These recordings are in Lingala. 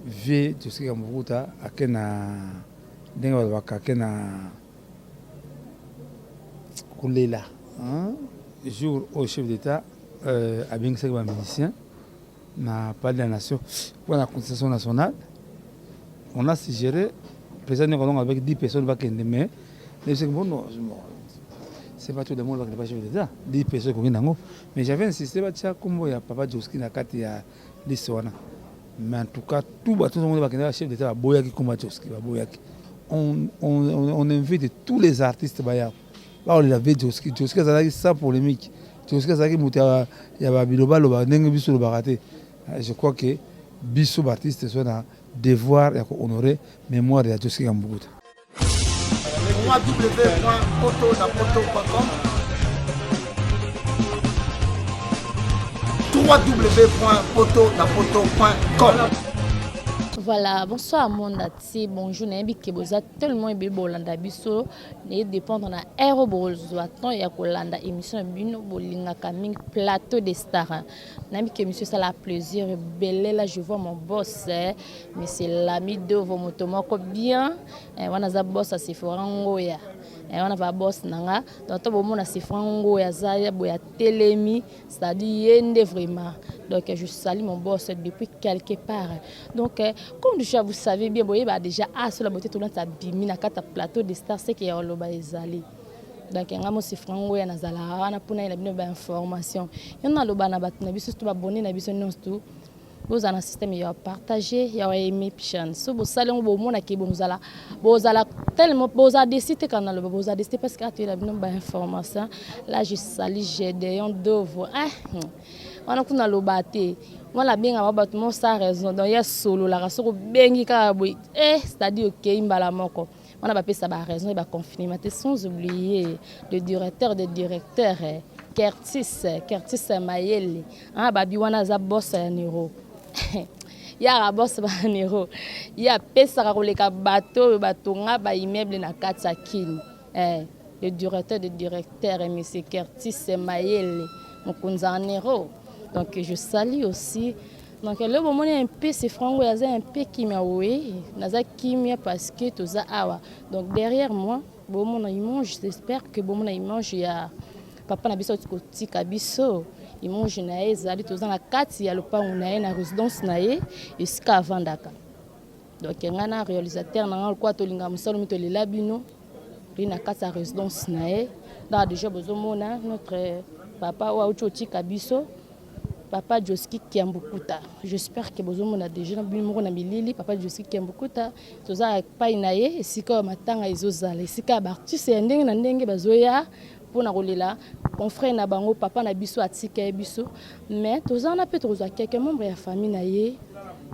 Vieux Josky Kambukuta ake na ndenge balobaka ake na kolela jour oyo chef d'Etat abengisaki ba musiciens na palais de la nation mpo na cotisation nationale. On a suggéré président Nyoka Longo avec 10 personnes bakende, mais bon, non, c'est pas tout le monde bakende pas chef d'État, 10 personnes ekoki nango, mais j'avais insisté batia kombo ya papa Josky na kati ya liste wana. Mais en tout cas tout bato nyonso bakende chef d'État baboyaki kombo ya Josky, baboyaki. On invite tous les artistes baya baolela vieux Josky. Josky azalaki sans polémique, Josky azalaki moto ya babilobaloba ndenge biso olobaka te. Je crois que biso baartiste so na devoir ya kohonorer mémoire ya Josky Kambukuta. www.potonapoto.com, www.potonapoto.com. Voilà, bonsoir monde entier, bonjour, nayebi ke boza tellement ebele bolanda biso, naye dépendre na heure bozwa temps ya kolanda émission na bino bolingaka mingi, Plateau des Stars. Nayebi ke émission esala plaisir ebele. Là je vois mon boss, eh, monsieur Lami Dovo, moto moko bien, eh, wana aza boss ya Sephora Ngoya, eh, wana va boss na nga. Donc to bomona Sephora Ngoya aza boye atelemi, c'est-à-dire ye nde vraiment. Donc je salue mon boss depuis quelque part. Donc comme déjà vous savez bien, boyeba déjà asola beauté tolanta bimi na kati ya Plateau de Star, c'est que ya oloba ezali. Donc nga mo Sephora Ngoya nazalaka wana mpona ye na bino bainformation. Yo naloba na bato na biso to babone na biso nyonso tu, bozala na système ya partager, ya aimer chaîne. So bosali yango, bomonaki bozala bozala tellement bozala déçus te. Kana naloba bozala déçus te parce que atoyela bino bainformation. Là je salue Gédéon Dovo, ah, wana kuna loba te, wana abengaka bato mo sans raison. Donc ye asololaka, soki obengi kaka boye, eh, c'est-à-dire okei mbala moko wana bapesa baraison e baconfinement te. Sans oublier le directeur de directeur, Kertis Kertis Mayele, ah, babi wana aza boss ya Nero, yaka boss banero, ye apesaka koleka bato oyo batonga baimmeuble na kati ya Kini, eh, le directeur de directeur, monsieur Kertis Mayele, mokonzi ya Nero. Donc je salue aussi. Donc lelo bomoni un peu Sephora aza un peu kimia. Oui, naza kimia parce que toza awa. Donc derrière moi bomona image, j'espère que bomona image ya papa na biso kotika biso. Image na ye ezali, toza na kati ya lopango na ye, na résidence na ye, esika avandaka. Donc ngai na réalisateur na ngai lokola tolinga mosala mi tolela bino toyi na kati ya résidence na ye. Donc déjà bozomona notre papa oyo auti otika biso, papa Joski Kiambukuta. J'espère que bozomona déjà na bino moko na milili papa Joski Kiambukuta. Toza epai na ye, esika oyo matanga ezozala, esika ya baartiste ya ndenge na ndenge bazoya mpona kolela confrère na bango, papa na biso atika ye biso. Mais toza wana mpe tokozwa quelques membres ya famille na ye,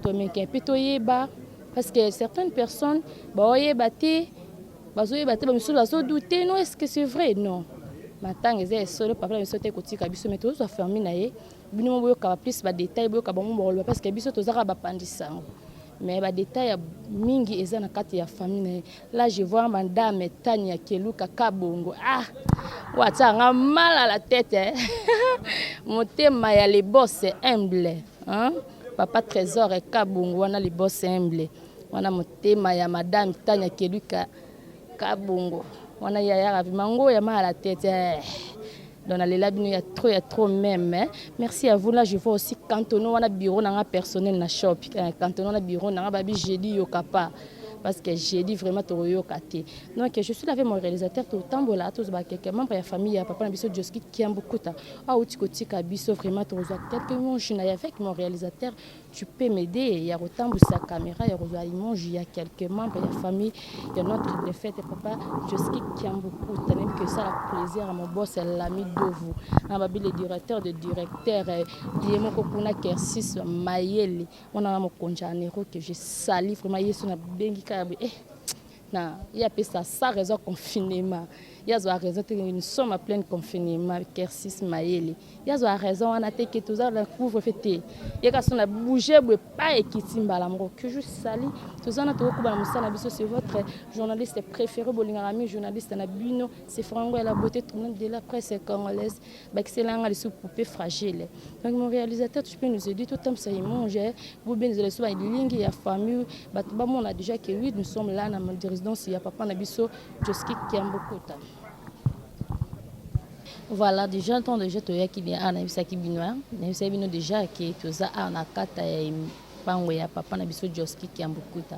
tomeka mpe toyeba, parce que certaines personnes baoyeba te, bazoyeba te, bamisusu bazodouter: non, est ce que c'est vrai? Non, matanga eza esolo, papa na biso te kotika biso. Mais tozozwa famille na ye, bino mo boyoka plus badétail, boyoka bango bakoloba, parce que biso tozaka bapandisa yango, mais badétail ya mingi eza na kati ya famille na ye. Là je vois madame Tania Keluka Kabongo, ah, oyo atiaka mal à la tête, eh? Motema ya le boss humble, hein? Papa Trésor Kabongo wana, le boss humble wana, motema ya madame Tania Keluka Kabongo wana, yayaka vraiment ngo ya mal à la tête, eh. Donc nalela bino ya trop, ya trop même, hein. Merci à vous. Là je vois aussi Cantono wana, bureau nanga personnel na shop Cantono wana, bureau nanga babi jeudi yoka pas, parce que jeudi vraiment tokoyoka te. Donc je suis là avec mon réalisateur, totambola, tozwa quelques membres ya famille ya papa na biso Joski Kiambukuta auti kotika biso. Vraiment tokozwa quelques image na ye. Avec mon réalisateur, tu peux m'aider ya kotambwisa caméra, ya kozwa image ya quelques membres ya famille ya notre défunt papa Joski Kiambukuta. Nayebi que esala plaisir à mon boss Lami Dovu na babi le directeur de directeur, ye moko kuna Kersis Mayele wana na mokonzi ya Nero, que je salue vraiment. Ye so nabengi kaka boye, eh, na ye apesa sa raison confinement. Ye azwa raison te, nous sommes en pleine confinement. Kersis Mayele, ye azwa raison wana te ke toza na couvre-feu te. Ye kaka so na bouge boye, pa ekiti mbala moko. Que je sali, toza na tokokuba na mosala na biso. C'est votre journaliste préféré, bolingaka mi journaliste na bino, c'est Frango ya la beauté tournante de la presse congolaise. Bakiselanga lisusu poupée fragile. Donc mon réalisateur, tu peux nous aider, totambisa image bobenizela biso balingi ya famille, bato bamona déjà que oui, nous sommes là na résidence ya papa na biso Josky Kiambukuta. Voilà, déjà ntango déjà toyaki awa, nayebisaki bino, nayebisaki bino déjà ke toza awa na kata ya mpango ya papa na biso Josky Kiambukuta.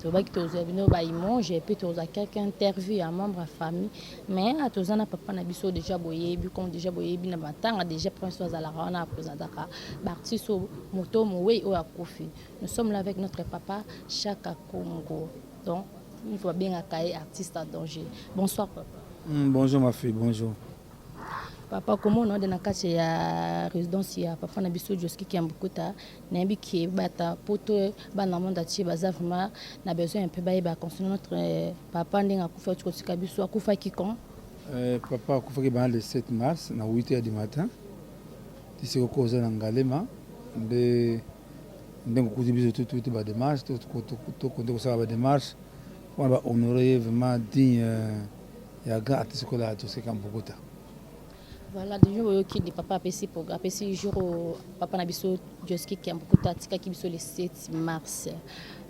Tobaki tozwa bino baimage mpe tozwa quelque interview ya membre ya famille, mais toza na papa na biso déjà boyebi, comme déjà boyebi na matanga déjà prince oyo azalaka wana, apresentaka baartiste oyo moto mowei oyo akufi. Nous sommes là avec notre papa Chaka Congo, donc il faut babengaka ye artiste en danger. Bonsoir papa. Bonjour ma fille, bonjour. Papa, komona ode na kati ya résidence ya papa na biso Josky Kiambukuta, nayebi ke bata poto, bana monde entier baza vraiment na besoin mpe bayeba concernant notre papa, ndenge akufi, auti kotika biso. Akufaki quand? Papa akufaki bana le 7 mars na 8 heures du matin. Ti sikoyo oza na Ngalema nde ndenge okuti biso tututi badémarche, tokonde kosala badémarche mpona bahonore ye vraiment digne ya grand artiste kola Josky Kiambukuta. Voilà, déjà boyoki de papa apesi, apesi jour papa na biso Josky Kiambukuta atikaki biso le 7 mars.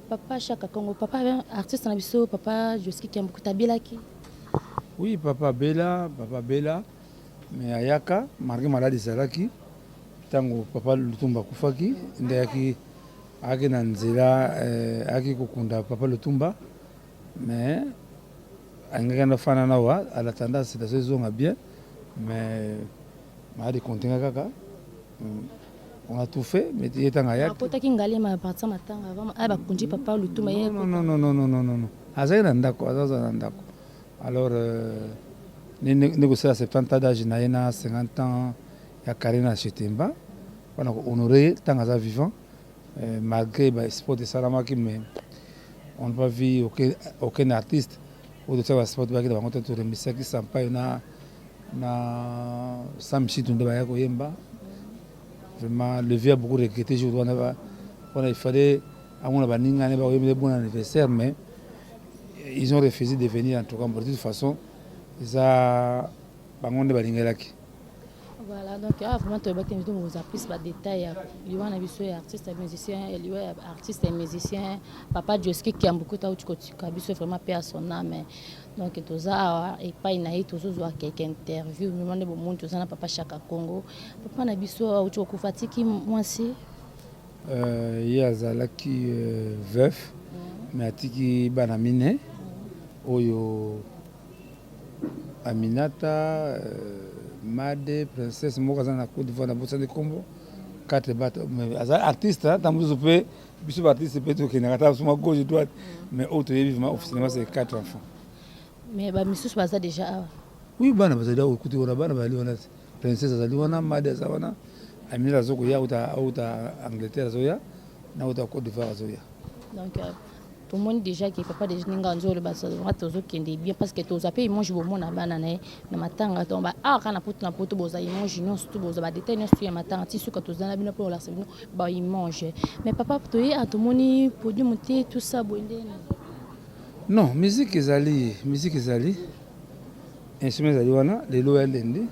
Papa Chaka Congo, papa artiste na biso, papa Josky Kiambukuta abelaki? Oui, papa abela, papa abela, mais ayaka malgré maladi ezalaki. Ntango papa Lutumba akufaki nde ayaki, ayaki na nzela, ayaki kokunda papa Lutumba, mais alingaki anda fana na wa en attendant situation ezonga bien, mais maladi continue kaka. On a tout fait, mais ye ntango ayaki akotaki Ngalema partir matanga avant aya bakonzi papa Lutumba ye? Non, non, non, non, non, non, non, azalaki na ndako, aza na ndako. Alors nde kosala 70 ans d'âge na ye na 50 ans ya carrière na Chetemba mpona kohonore ye ntango aza vivant, malgré basport esalamaki, mais on n'a pas vu aucun artiste oyo totiaka basport bayaki na bango te. Toremisaki Sampayo na Sam Shitu nde baya koyemba. Vraiment, le vieux a beaucoup regretté jour wana. Wana il fallait amona baninga ne bakoyembela bon anniversaire, mais ils ont refusé de venir. En tout cas, de toute façon eza bango nde balingelaki. Voilà, donc ah, vraiment toyebaki nde tokozwa plus badétail ya liwa na biso ya artiste ya musicien, ya liwa ya artiste ya musicien papa Josky Kiambukuta auti kotika biso, vraiment paix à son âme. Donc toza awa epai na ye, tozozwa quelque interview. Vraiment nde bomoni toza na papa Chaka Congo. Papa na biso auti kokufa, atiki mwasi? Ye azalaki veuf, mais atiki bana mine oyo: Aminata, Made, Princesse moko aza na Côte d'Ivoire, na bosani nkombo. Quatre bato. Aza artiste, ntango mosusu mpe biso baartiste mpe tokendaka ta soma gauche, droite, mais oyo toyebi vraiment officiellement, c'est quatre enfants. Mais bamisusu baza déjà awa? Oui, bana bazali awa. Okuti wana bana bazali wana, Princesse azali wana, Made aza wana, Aminata azokoya auta Angleterre, azoya na auta Côte d'Ivoire azoya. Donc tomoni déjà ke papa déjà ndenge azoloba, tozokende bien parce que tozwa mpe image, bomona bana na ye na matanga. Donc awa kaka na poto, na poto bozwa image nyonso tu, bozwa badétail nyonso tu ya matanga ti suka. Toza na bino mpo olakisa bino baimage. Mais papa, toye awa, tomoni podium te, tout ça boye ndeni? Non, musique ezali, musique ezali, instrument ezali wana. Lelo ya ndende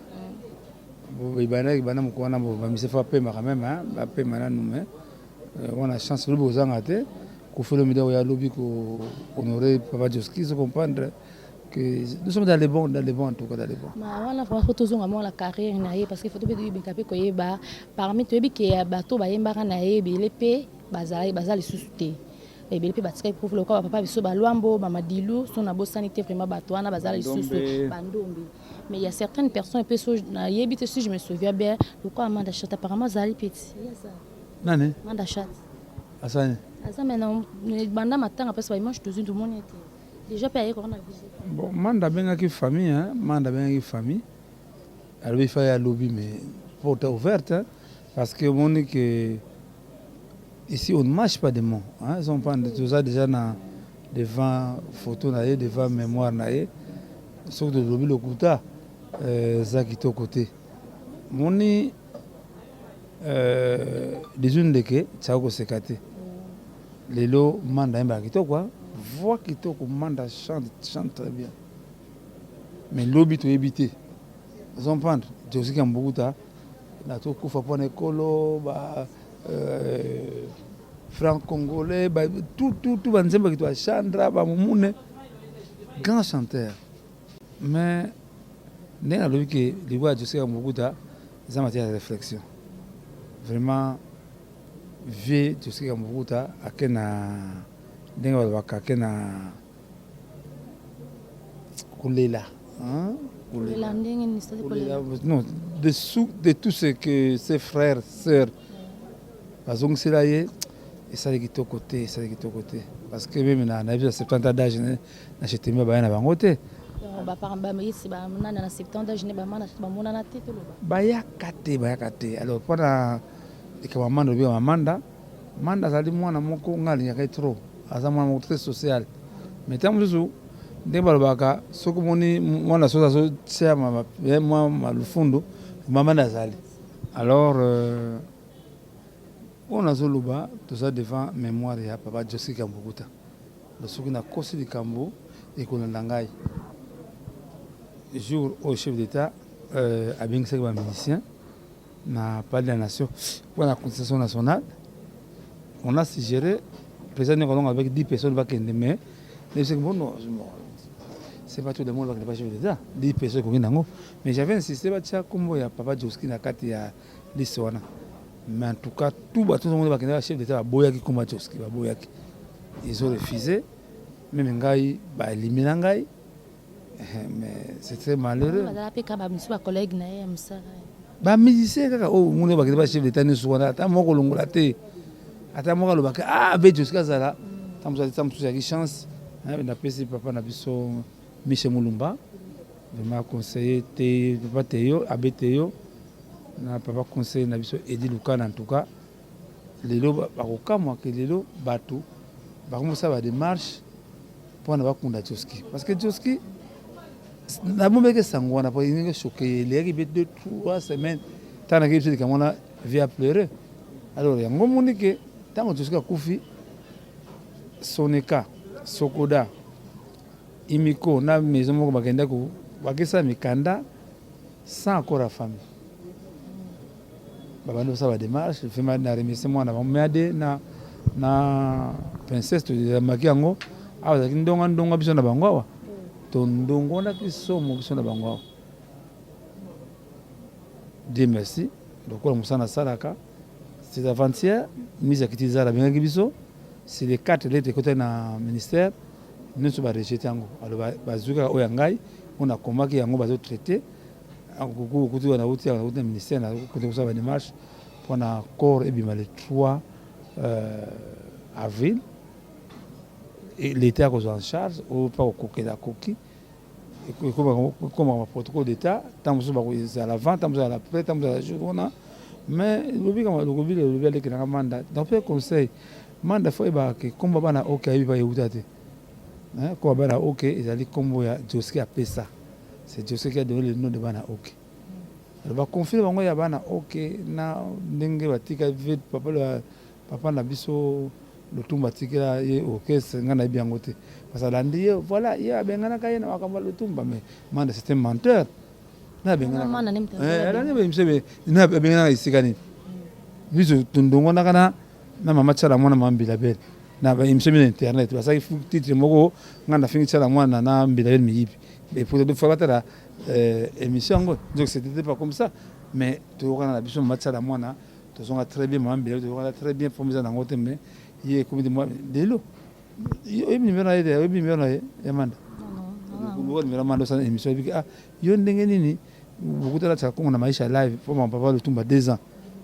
ebandaki banda moko wana, bamise fo bapema quand même, bapema nanu, mais wana chance lobi kozanga te. Koffi Olomide oyo alobi kohonorer papa Josky, so comprendre que nous sommes dans les bons, dans les bons, en tout cas dans les bons. Ma wana vraiment fo tozonga mwa la carrière na ye, parce que fo tope toyebika mpe koyeba parmi, toyebi ke ya bato bayembaka na ye ebele mpe bazala, baza lisusu te. Ebele mpe batikaki prof lokola bapapa biso Balwambo, Bamadilu, so nabosani te. Vraiment bato wana bazala lisusu, Bandombe, mais il y a certaines personnes mpe so nayebi te, si je me souviens bien, lokola Manda Chat, apparemment azali petit. Nani? Manda Chat. Asani? Aza me na banda matanga, parce baimage tozwi, tomoni ete déjà mpe aye kaka na visite. Bon, Manda abengaki famille, hein? Manda abengaki famille, alobi fa ye alobi, mais porte ouverte, hein? Parce que omoni que ici on ne marche pas de mots, hein? Ils ont pas, toza déjà na devant photo na ye, devant mémoire na ye. Soki tolobi lokuta, eza kitoko te. Moni 18 ndeke tiaka koseka te. Lelo Manda ayembaka kitoko, voix kitoko, Manda chante, chante très bien. Mais lobi toyebi te. Ozo comprendre? Josky Kiambukuta na tokufa mpona ekolo ba franc congolais ba tout tout tout banzembo kito ya Chandra ba Mumune, grand chanteur. Mais ndenge nalobi ke liwa ya Josky Kiambukuta eza matière ya réflexion. Vraiment vieux Josky Kiambukuta ake na ndenge balobaka ake na kolela, hein? Kolela ndenge nini? Kolela, non, de tout ce que ses frères, sœurs bazongisela ye, esali kitoko te, esali kitoko te, parce que même na biso ya 70 ans d'âge na chetemi baya na bango te. Nani na 70 âge ne bamonana te, toloba? Bayaka te, bayaka te. Alors mpona likambo ya Manda, olobika Manda, Manda azali mwana moko ngai alingaka ye trop, aza mwana moko très social. Mais ntango mosusu ndenge balobaka, soki omoni mwana soki azotia mwa malufundu, mama azali. Alors oyo nazoloba, toza devant mémoire ya papa Josky Kiambukuta. Soki nakosi likambo, ekolanda ngai. Jour oyo chef d'État abengisaki bamusicien na Palais de la Nation pour la contestation nationale, on a suggéré président Nikolongo avec 10 personnes bakende, mais bon, non, c'est pas tout le monde bakende pas chef d'État, 10 personnes kokende yango. Mais j'avais insisté batia kombo ya papa Josky na kati ya liste wana. Mais en tout cas tout bato nyonso bakende ba chef d'État baboyaki kombo ya Josky, baboyaki, ils ont refusé. Même ngai baelimina ngai, mais c'est très malheureux. Bazala mpe kaka bamisu, bacollègue na ye ya mosala? Bamusicien kaka oyo nguni bakende ba chef d'État nyonso wana, ata moko longola te, ata moko alobaka ah be Josky azala. Ta mosusu ezalaki chance napesi papa na biso Michel Mulumba, vraiment conseiller te, papa Teyo, abe Teyo na papa conseiller na biso Edi Lukana. En tout cas lelo bakokamwaka, lelo bato bakomosala badémarche mpona bakunda Josky, parce que Josky nabombaki sango wana po elingi choquer ye, eleyaki mpe 2, 3 semaines ntango nakei biso likambo wana, vieux a pleuré. Alors yango moni ke ntango Josky akufi, Soneka, Sokoda, Imiko na maison moko bakendaki bakesala mikanda sans accord ya famille, babandi kosala badémarche. Vraiment na remercie mwana bango Meade na Princesse, toyambaki yango awa, ezalaki ndonga ndonga biso na bango awa, tondongonaki somo biso na bango awa. Dieu merci, lokola mosala nasalaka, c'est avant-hier mise ya kiti ezala abengaki biso, c'est les quatre lettres ekotaki na ministère nyonso, barejeter yango. Alors bazwi kaka oyo ya ngai mpo nakomaki yango, bazotraiter kutu. Nauti na ministère, nakote kosala badémarche mpona corps ebima le 3 avril. L'État akozwa en charge oyo mpa kokokela akoki ekomaka protocole d'État. Ntango mosusu bakozala avant, ntango mosusu après, ntango mosusu jour wana. Mais lobi lokobi lobi alekelaka Manda. Donc mpe conseil Manda, faut oyebaka ke kombo bana oke ayebi pa euta te. Kombo bana oke ezali kombo ya Josky apesa, c'est Josky qui a donné le nom de bana oke. Alors baconfie bango ya bana oke na ndenge batika papa, papa na biso Lutumba atikela ye orchestre, ngai nayebi yango te, parce alandi ye, voilà, ye abenganaka ye na makambo ya Lutumba. Mais Manda, c'est un menteur. Na abenganaka esika nini? Biso tondongonaka na mama Tiala mwana, mama Mbilabele, na baémission mino internet basalaki titre moko, ngai nafingi Tiala mwana na Mbilabele miyibi. Faut batala émission yango, donc c'était pas comme ça. Mais toyokana na biso, mama Tiala mwana tozonga très bien, mama Mbilabele toyokana très bien, po eza nango te. Mais ye ekomi lelo, oyebi numéro na ye te, oyebi numéro na ye ya Manda, numéro Manda osala émission, oyebi ah yo ndenge nini bokutana tika Kongo na Maisha live po papa Lutumba 2 ans,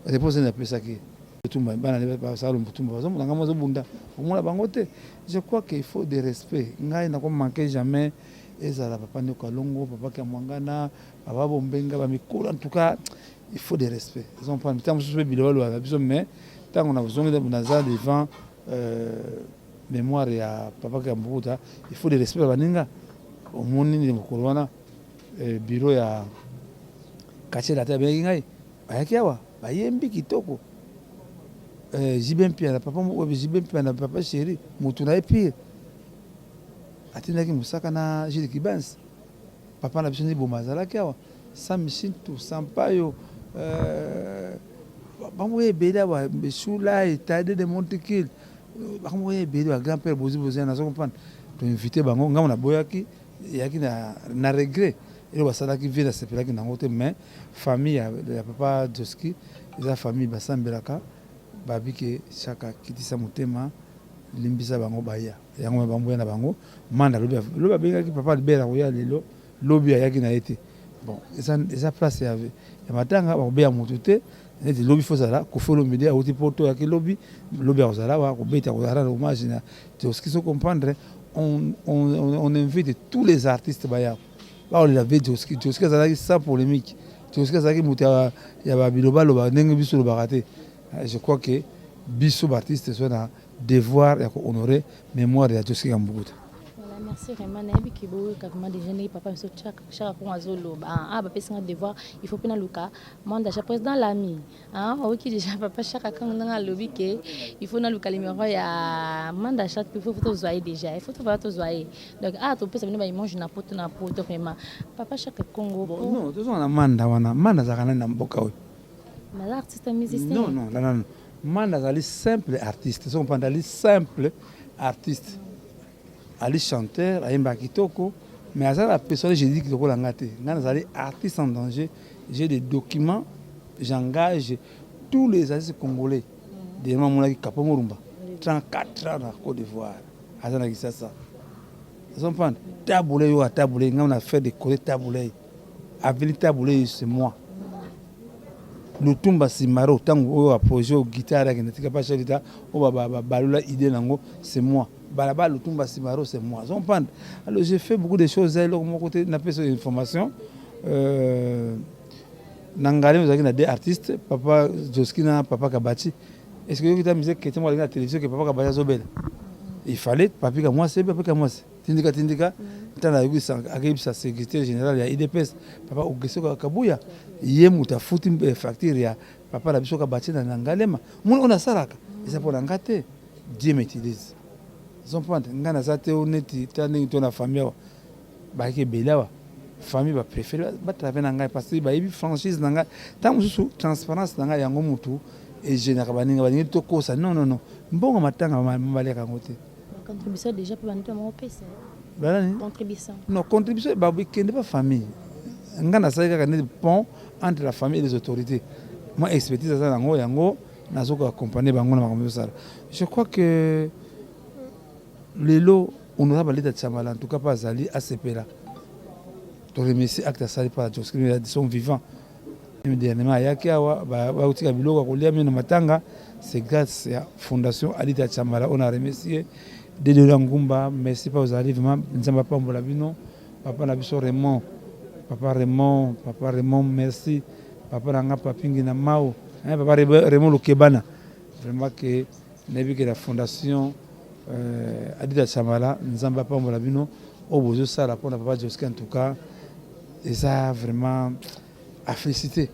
réponse nini apesaki Lutumba? Bana basala Lutumba bazomona ngai bazobunda, omona bango te. Je crois qu'il faut de respect. Ngai nakomanquer jamais, ezala papa Ndeko Alongo, papa Kiamwangana, papa Bombenga, bamikolo. En tout cas il faut de respect. Ezomprendre ntango mosusu mpe biloba lobaka biso, mais ntango nazongi naza devant mémoire ya papa Kiambukuta, il faut de respect ya baninga. Omoni nini mokolo wana? Bureau ya quartier latin abengaki ngai, bayaki awa, bayembi kitoko. JB Mpiana, papa moko JB Mpiana, papa chéri, motu na ye pire, atindaki mosaka na Gilles Kibens. Papa na biso Niboma azalaki awa, Sam Shintu, Sampayo, bango ebele awa, Sula, Etade de Montikil, bango ebele, ba grand père Bozi Bozi, nazo comprendre. Toinvite bango, ngambo naboyaki, eyaki na regret eloko basalaki vie, nasepelaki nango te. Mais famille ya papa Joski eza famille basambelaka, babike Chaka kitisa motema, limbisa bango, baya yango bamboya na bango. Manda lobi lobi abengaki papa Albert akoya lelo, lobi ayaki na ye te. Bon, eza place ya matanga, bakobeya motu te. Neti lobi fo ozala Koffi Olomide awuti Poto, ayaki lobi lobi, akozala awa akobeta, akozala na hommage na Joski. So comprendre, on invite tous les artistes baya baolela ve Joski. Joski azalaki sans polémique, Joski azalaki moto ya babilobaloba ndenge biso olobaka te. Je crois que biso baartiste so na devoir ya kohonorer mémoire ya Joski Kambukuta. Voilà, merci vraiment. Nayebi ke boyoka vraiment déjà ndenge papa biso Chaka Kongo azoloba. Ah, bapesinga devoir, il faut mpe naluka manda cha président Lami. Ah, oyoki déjà papa Chaka Kongo ndenge alobi ke il faut naluka numéro ya manda cha, il faut tozwa ye déjà, il faut tovala tozwa ye. Donc ah, topesa bino baimage na Poto na Poto vraiment. Papa Chaka Kongo. Bon, non, tozonga na manda wana. Manda azalaka nani na mboka oyo? Naza artiste musicien. Non, non, non, non. Manda azali simple artiste. So comprendre, azali simple artiste. Ali chanteur, ayembaka kitoko, mais aza na personnage juridique lokola nga te. Nga nazali artiste en danger, j'ai des documents, j'engage tous les artistes congolais. Dernièrement amonaki Kapo Morumba, 34 ans na Côte d'Ivoire, aza na Kisasa. Ozomprendre, Tabu Ley oyo, Tabu Ley, nga na fait décoller Tabu Ley, aveni Tabu Ley, c'est moi. Lutumba Simaro, ntango oyo aprojet oyo guitare akende tika pa chef d'état oyo balula idée nango, c'est moi. Balaba Lutumba Simaro, c'est moi. Ozomprendre, alors j'ai fait beaucoup de choses. Eloko moko te napesa information. Na ngai ozalaki na deux artistes, papa Joski na papa Kabati. Est ce que yoki ta musique chrétien moko alingi na télévision ke papa Kabati azobela? Il fallait Papi Kamwasi, Papi Kamwasi tindika tindika. Ntango ayebisa, akeyebisa secrétaire général ya UDPS, papa Augustin Kabuya, ye moto afuti facture ya papa na biso Kabati na Ngalema. Moni oyo nasalaka eza mpo na nga te, Dieu m'utilise. Ozomprendre, ngai naza te o neti ta ndenge to na famille awa, bayaki ebele awa, famille bapréféré batravaille na ngai parce que bayebi franchise na ngai. Ntango mosusu transparence na ngai yango motu egênaka baninga, balingi tokosa. Non, non, non, mbongo matanga baliaka yango te. Contribution déjà mpe bantu bango opesa? Banani? Contribution. Non, contribution ekende pa famille. Ngai nasali kaka neti pont entre la famille et les autorités. Moi, expertise aza nango yango, nazoka accompagner bango na makambo ezosala. Je crois que lelo honorable Alita Tshamala, en tout cas mpe azali asepela, toremercie acte asali mpa Joski de son vivant. Dernièrement ayaki awa, bakotika biloko ya kolia mino na matanga, c'est grâce ya fondation Alita Tshamala oyo na remercie. Dedola Ngumba, merci mpa ozali vraiment, Nzambe apambola bino. Papa na biso Raymond, papa Raymond, papa Raymond, merci. Papa na nga Papingi na Mao, papa Raymond Lukebana, vraiment ke nayebi ke la fondation Adida Tshamala, Nzambe apambola bino oyo bozosala mpona papa Joski. En tout cas eza vraiment à féliciter.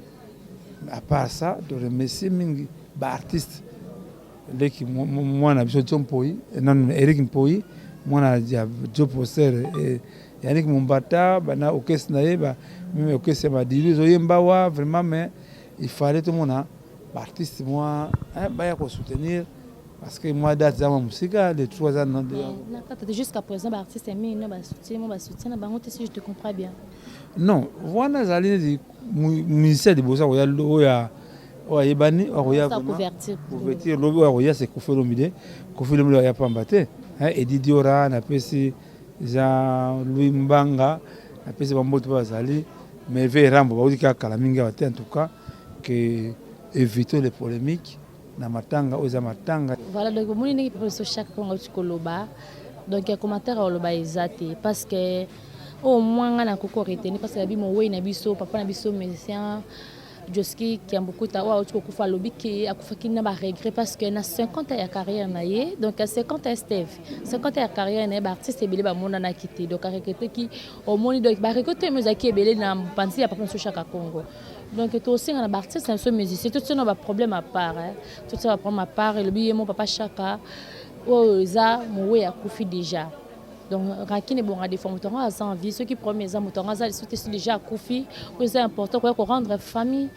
À part ça, de remercier mingi baartiste leki mwana biso Jo Mpoi, nanu Eric Mpoi, mwana ya Jo Poster, Yannick Mombata, bana orchestre na ye, même orchestre ya Madilu ezoyemba wa vraiment. Mais il fallait tomona baartiste mwa baya kosoutenir parce que mwa date eza mwa mosika, le 3 eza. Nakata, jusqu'à présent baartiste mingi no basoutien mo basoutien na bango te, si je te comprends bien. Non, wana ezali neti musicien liboso akoya, oyo oyo ayebani akoya couverture lobi. Oyo akoya, c'est Koffi Olomide. Koffi Olomide aya pamba te. Edi Diora, napesi Jean Louis Mbanga, napesi bambote mpe bazali Merveille Rambo, bauti kaka kala mingi awa te. En tout cas que éviter les polémiques na matanga oyo eza matanga. Voilà, donc omoni ndenge papa biso Chaka Kongo auti koloba. Donc ya commentaire oloba eza te parce que au moins nga nakoki koretenir parce que yabi mowei na biso, papa na biso musicien. Josky Kiambukuta oyo auti kokufa, alobi ke akufaki na baregret parce que na 50 ya carrière na ye, donc ya 50 ya Steve, 50 ya carrière na ye, baartiste ebele bamonanaki te. Donc aregreteki, omoni, donc baregret oyo ezalaki ebele na mopanzi ya papa na biso Chaka Congo. Donc tosenga na baartiste na biso musicien, totia na baproblème à part, totia baproblème à part. Elobi ye mo papa Chaka, oyo eza mowe, akufi déjà. Donc rancune ebonga des fois moto yango aza en vie. Soki problème eza, moto yango aza lisusu te, so déjà akufi, oyo eza important koya korendre famille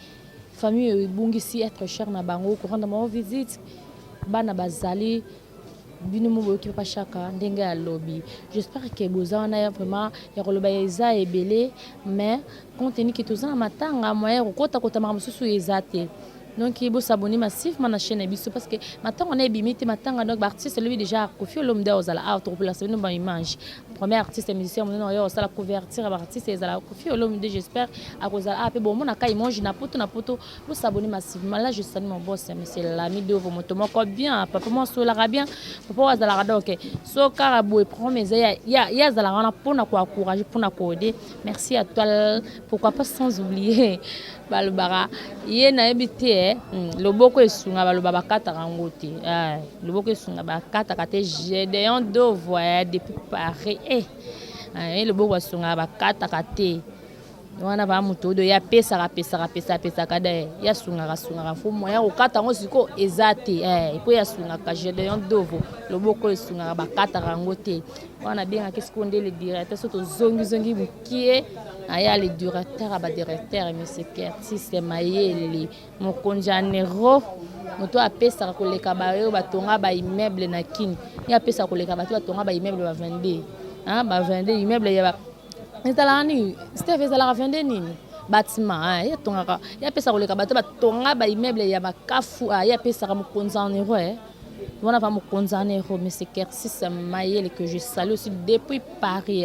oyo ebungisi être cher na bango, korendre bango visite. Bana bazali, bino mo boyoki papa Chaka ndenge alobi. J'espère ke boza wana ya vraiment ya koloba eza ebele, mais compte tenu ke toza na matanga, moyen ya kokota makambo mosusu eza te. Donc bosabonner massivement na chaîne na biso parce que matanga wana ebimi te, matanga. Donc baartiste elobi déjà Kofi Olomide ozala awa, tokopelasa bino baimage. Premier artiste musicien monene oyo osala couverture ya baartiste ezala Kofi Olomide. J'espère akozala awa mpe bomonaka image na poto na poto. Bosabonner massivement. Là, je salue mon boss, monsieur Lami Dovo, moto moko bien, papa mo asolaka bien, papa oyo azalaka. Donc so kaka boye, programme eza, ye azalaka wana mpona koencourage, mpona koaider. Merci à toi. Pourquoi pas, sans oublier, balobaka ye nayebi te, loboko esunga, baloba bakataka yango te, loboko esunga bakataka te. Gédéon Dovo depuis Paris, loboko basungaka bakataka te. Wana baa moto oyo ye apesaka, apesaka, apesaka, apesaka da ye asungaka, asungaka, fo moya kokata yango sikoyo eza te po ye asungaka. Gédéon Dovo, loboko oyo esungaka bakataka yango te. Wana abengaki sikoyo nde le directeur. So tozongizongi mokie, aya le directeur ya badirecteur, monsieur Kertis Mayele, mokonzi ya nero, moto apesaka koleka baoyo batonga baimmeuble na Kini. Ye apesaka koleka bato batonga baimmeuble ba 22, ba 22 immeuble ya ezalaka nini, Steve, ezalaka 22 nini, bâtiment. Ye atongaka, ye apesaka koleka bato batonga baimmeuble ya makafu. Ye apesaka, mokonzi ya nero wana va, mokonzi ya nero, monsieur Kersis Mayele, que je salue aussi depuis Paris.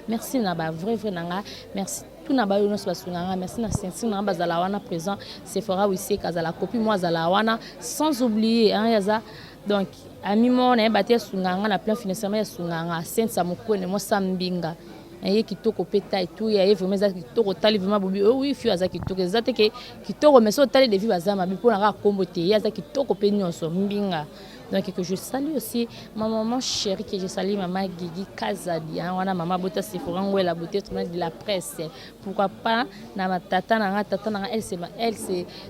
Merci na bavrai vrai na nga, merci tuna bayo nyonso basungaka, merci na ceinture na nga bazala wana présent, Sephora Wiseka azala copie mo azala wana, sans oublier aza donc ami moko nayeba te, asungaka nga na plan financièrement, asungaka nga, Sensa Mokwene, mwasa mbinga ye kitoko mpe ta etu ya ye vraiment eza kitoko. Otali vraiment bobi, oh oui, fio aza kitoko, eza te ke kitoko, mais so otali devi baza mabe mpona kaka kombo te, ye aza kitoko mpe nyonso mbinga. Donc que je salue aussi ma maman chérie, que je salue, maman Guigui Kazadi, hein, wana maman bota Sephora Ngwela, beauté de la presse. Pourquoi pas na ma tata na nga, tata na nga, elle c'est elle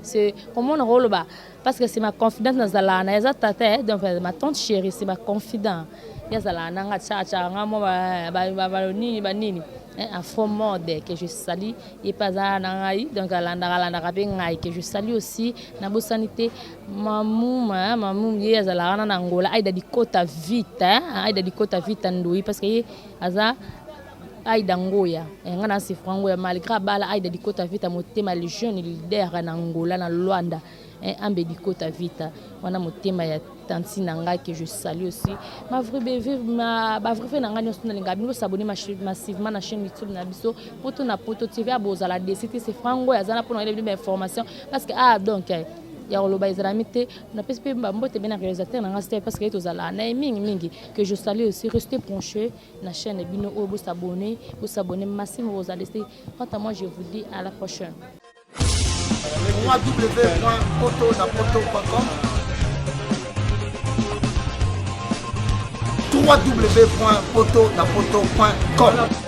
c'est comment on roloba, parce que c'est ma confidente, nazala na eza tata, donc ma tante chérie, c'est ma confident, ye azalaka na nga, tiaka nga mwa banini banini, Afro Mode, que je salue, ye mpe aza na ngai, donc alandaka, alandaka mpe ngai, que je salue aussi. Nabosani te mamuma, mamumu, ye azalaka wana na Ngola, Aida Dikota Vita, Aida Dikota Vita Ndoi, parce que ye aza Aida Ngoya, nga na Sifra Ngoya, malgré abala Aida Dikota Vita, motema, le jeune leader na Ngola, na Lwanda, Ambe Dikota Vita wana, motema ya tanti na ngai, que je salue aussi. Ma vraie bébé, ma ba vrai na ngai nyonso, nalinga bino. Bosabonner massivement na chaîne YouTube na biso, Poto na Poto TV. Abozala desi te, c'est frango aza na mpona oyeba bino bainformation, parce que ah, donc ya koloba ezalami te. Napesi mpe bambote mpe na réalisateur na ngai, parce que ye tozala na ye mingimingi, que je salue aussi. Restez branché na chaîne bino oyo, bosabonner, bosabonner massivement, bozala desi. Quant à moi, je vous dis à la prochaine. www.potonapoto.com, www.potonapoto.com.